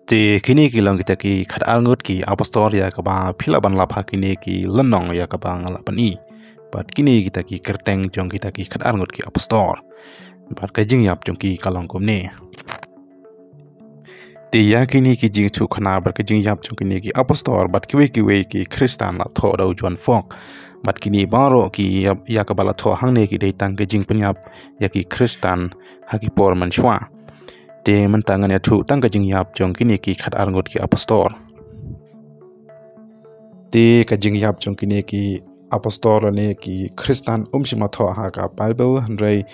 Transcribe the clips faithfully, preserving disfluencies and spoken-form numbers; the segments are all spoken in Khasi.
Te kine ki long kita ki khatar ngut ki apostol ïa kaba phi lah ban lap ha kine ki lynnong ïa kaba nga lah pyni. Bad kine kita ki kyrteng jong kita ki khatar ngut ki apostol. Bad ka jingïap jong ki ka long kumne. Te ïa kine ki jingïathuh khana bad ka jingïap jong kine ki apostol bad kiwei kiwei ki Khristan la thoh da u John Foxe. Bad kine baroh ki ïa, ïa kaba la thoh hangne ki dei tang ka jingpynïap ïa ki Khristan ha ki por mynshuwa. Te mynta ngan ïathuh tang ka jingïap jong kine ki khatar ngut ki apostol. Te ka jingïap jong kine ki apostol ne ki Khristan um shym la thoh ha ka Bible, hynrei,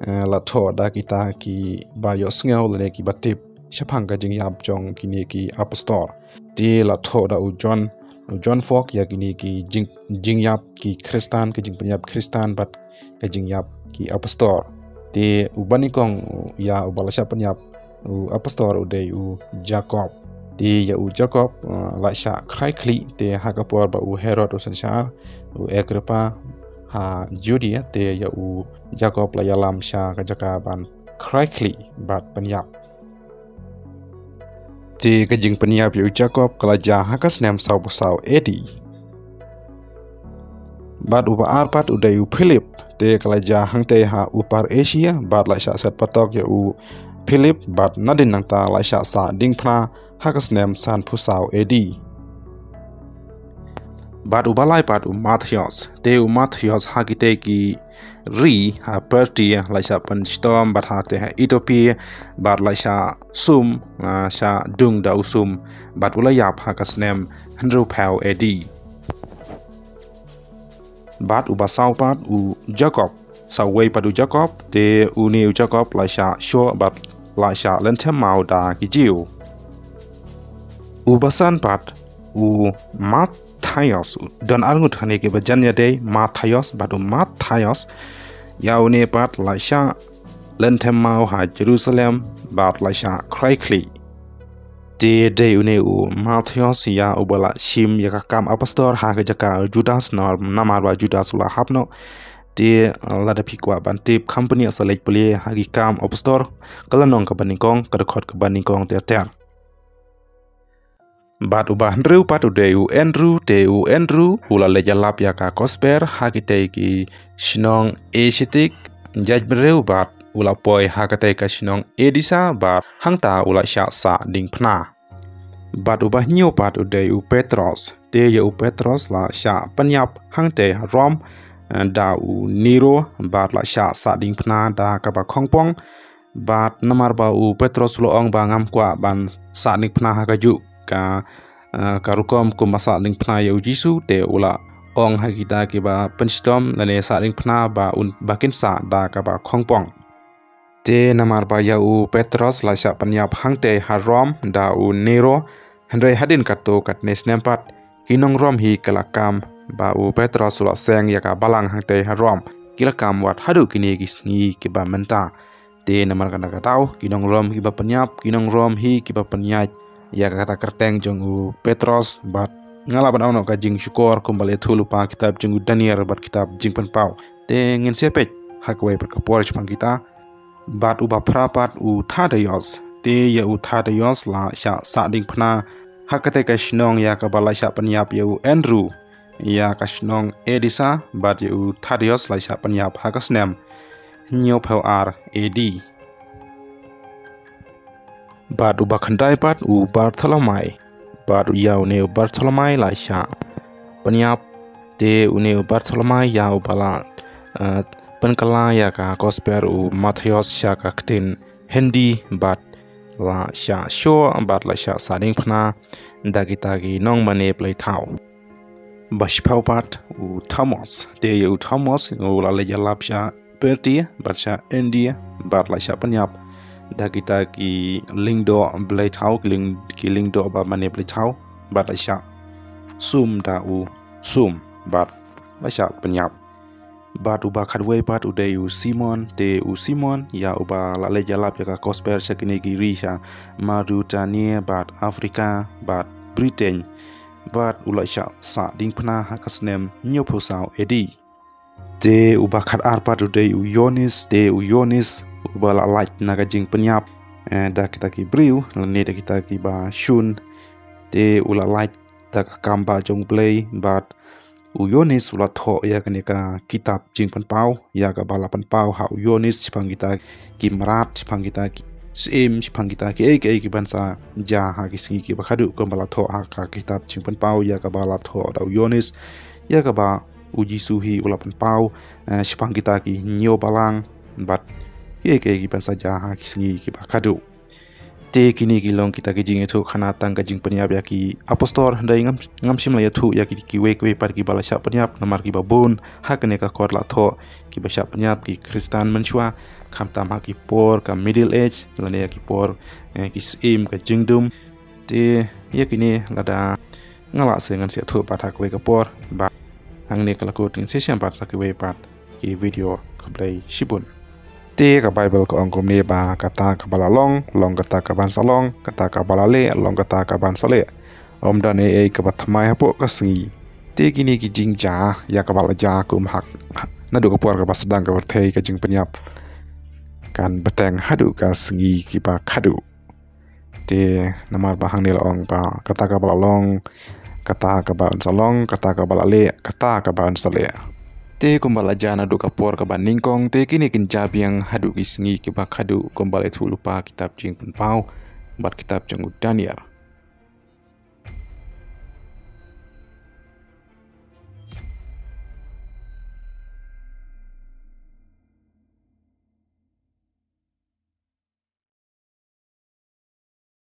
eh, la thoh da kita kiba ïohsngew lane kiba tip shaphang ka jingïap jong kine ki apostol. Te la thoh da u John, u John Foxe ïa kine ki jing, jingïap ki Khristan, ki jingpynïap Khristan bad ka jingïap ki apostol. Te uba nyngkong ïa uba la shah pynïap u apostol u dei u Jakob. Te ïa u Jakob, eh, la shah khrai khlieh, te ha ka por ba u Herod u synshar, u Agrippa ha Judea, te ïa u Jakob la ïalam sha ka jaka ban khrai khlieh bad pynïap. Te ka jingpynïap ïa u Jakob ka la jia ha ka snem saw phew saw A D. Bad uba ar pat u dei u Philip, te ka la jia hangtei ha Upper Asia, bad la shah set patok ïa u Philip, bad nadien nangta la shah sah diengphna ha ka snem san phew saw A D. Bad uba lai pat u Matthias, te u Matthias ha kitei ki ri ha Persia la shah pynshitom bad ha te ha Ethiopia, bad la shah sum, la shah dung da u sum, bad u la ïap ha ka snem hynriew phew A D. Bad uba saw pat u Jakob, saw wei pat u Jakob, te une u Jakob la shah shoh bad la shah lynthem maw da ki Jiw. Uba san pat u Matthias, don ar ngut hane kiba jan ïadei Matthias, bad u Matthias ïa une pat la shah lynthem maw ha Jerusalem bad la shah khrai khlieh. Te dei une u Matthias ïa uba la shim ïa ka kam apostol ha ka jaka u Judas, namar ba Judas u la hap noh. Te lada phi kwah ban tip, kham pynïaid sa leit pule ha ki kam apostol, ka lynnong kaba nyngkong, ka dkhot kaba nyngkong ter ter. Bad uba hynriew pat u dei u Andrew, te u Andrew u la leit ïalap ïa ka gospel ha kitei ki shnong Asiatic jaitbynriew, bad u la poi ha katei ka shnong Edessa, bad hangta u la shah sah diengphna. Bad uba hynñiew pat u dei u Petros, te ïa u Petros la shah pynïap hangtei ha Rom, eh, da u Nero, bad la shah sah diengphna da kaba khongpong. Bad namar ba u Petros u la ong ba ngam kwah ban sah diengphna ha kajuh ka, eh, ka rukom kumba sah diengphna ïa u Jisu, te u la ong ha kita kiba pynshitom lane sah diengphna ba un, ba kin sah da kaba khongpong. Te namar ba ïa u Petros la shah pynïap hangtei ha Rom da u Nero, hynrei hadien katto katne snem pat, ki nong Rom hi ki la kam ba u Petros u la seng ïa ka balang hangtei ha Rom. Ki la kam wat haduh kine ki sngi kiba mynta. Te namar kata ka daw, ki nong Rom kiba pynïap, ki nong Rom hi kiba pynïaid ïa kata ka kyrteng jong u Petros, bad nga lah ban ong noh ka jingshukor kumba la ïathuh lypa kitab jong u Daniel bad kitab Jingpynpaw. Te ngin sa peit ha kawei pat ka por shaphang kita. Bad uba phra pat u Thaddeus, te ïa u Thaddeus la shah sah diengphna ha katei ka shnong ïa kaba la shah pynïap ïa u Andrew, ïa ka shnong Edessa, bad ïa u Thaddeus la shah pynïap ha ka snem hynñiew phew ar A D. Bad uba khyndai pat u Bartholomai. Bad ïa une u Bartholomai la shah pynïap, te une u Bartholomai ïa uba la, eh, pynkylla ïa ka gospel u Mathaios sha ka ktien Hindi, bad la shah shoh, bad la shah sah diengphna da kita ki nongmane blei thaw. Ba shiphew pat u Thomas, te ïa u Thomas u la leit ïalap sha Persia bad sha India, bad la shah pynïap da kita ki lyngdoh blei thaw, ki lyng, ki lyngdoh ba mane blei thaw, bad la shah sum da u sum, bad la shah pynïap. Bad uba khatwei pat u dei u Simon, te u Simon ïa uba la leit ïalap ïa ka gospel sha kine ki ri sha Mauritania, bad Afrika, bad Britain, bad u la shah sah diengphna ha ka snem hynñiewphew saw A D. Te uba khatar pat u dei u Ïoannis, te u Ïoannis uba la lait na ka jingpynïap, eh, da kita ki briew, lane da kita kiba shun. Te u la lait da ka kam ba jong U Blei, bad u Ïoannis u la thoh ïa kane ka kitab Jingpynpaw, ïa kaba la pynpaw ha u Ïoannis shaphang kita ki mrad, shaphang kita ki syiem, shaphang kita kiei kiei kiban sa jia ha ki sngi kiba khadduh, kumba la thoh ha ka kitab Jingpynpaw ïa kaba la thoh da u Ïoannis, ïa kaba u Jisu hi u la pynpaw, eh, shaphang kita ki hynñiew balang, bad kiei kiei kiban sa jia ha ki sngi kiba khadduh. Te kine ki long kita ki jingïathuhkhana tang ka jingpynïap ïa ki apostol, hynrei ngam, ngam shym la ïathuh ïa ki, kiwei kiwei pat kiba la shah pynïap, namar kiba bun ha kane ka kot la thoh kiba shah pynïap ki Khristan mynshuwa, khamtam ha ki por ka Middle Age, lane ïa ki por, eh, ki syiem ka jingdum. Te ïa kine lada nga lah se ngan sa ïathuh pat ha kawei ka por, bad hangne ka la kut, ngin sa ïashem pat sa kiwei pat ki video. Khublei shibun. Te ka Baibl ka ong kumne ba kata kaba la long, long kata kaban sa long, kata kaba la leh, long kata kaban sa leh. Ym don ei ei kaba thymmai hapoh ka sngi. Te kine ki jingjia ïa kaba la jia kum hak naduh ka por kaba sdang ka pyrthei ka jingpynïap, kan bteng haduh ka sngi kiba khadduh. Te namar ba hangne la ong ba kata kaba la long, kata kaban sa long, kata kaba la leh, kata kaban sa leh. Te kumba la jia naduh ka por kaba nyngkong, te kine kin jia biang haduh ki sngi kiba khadduh, kumba la ïathuh lypa kitab Jingpynpaw bad kitab jong u Daniel.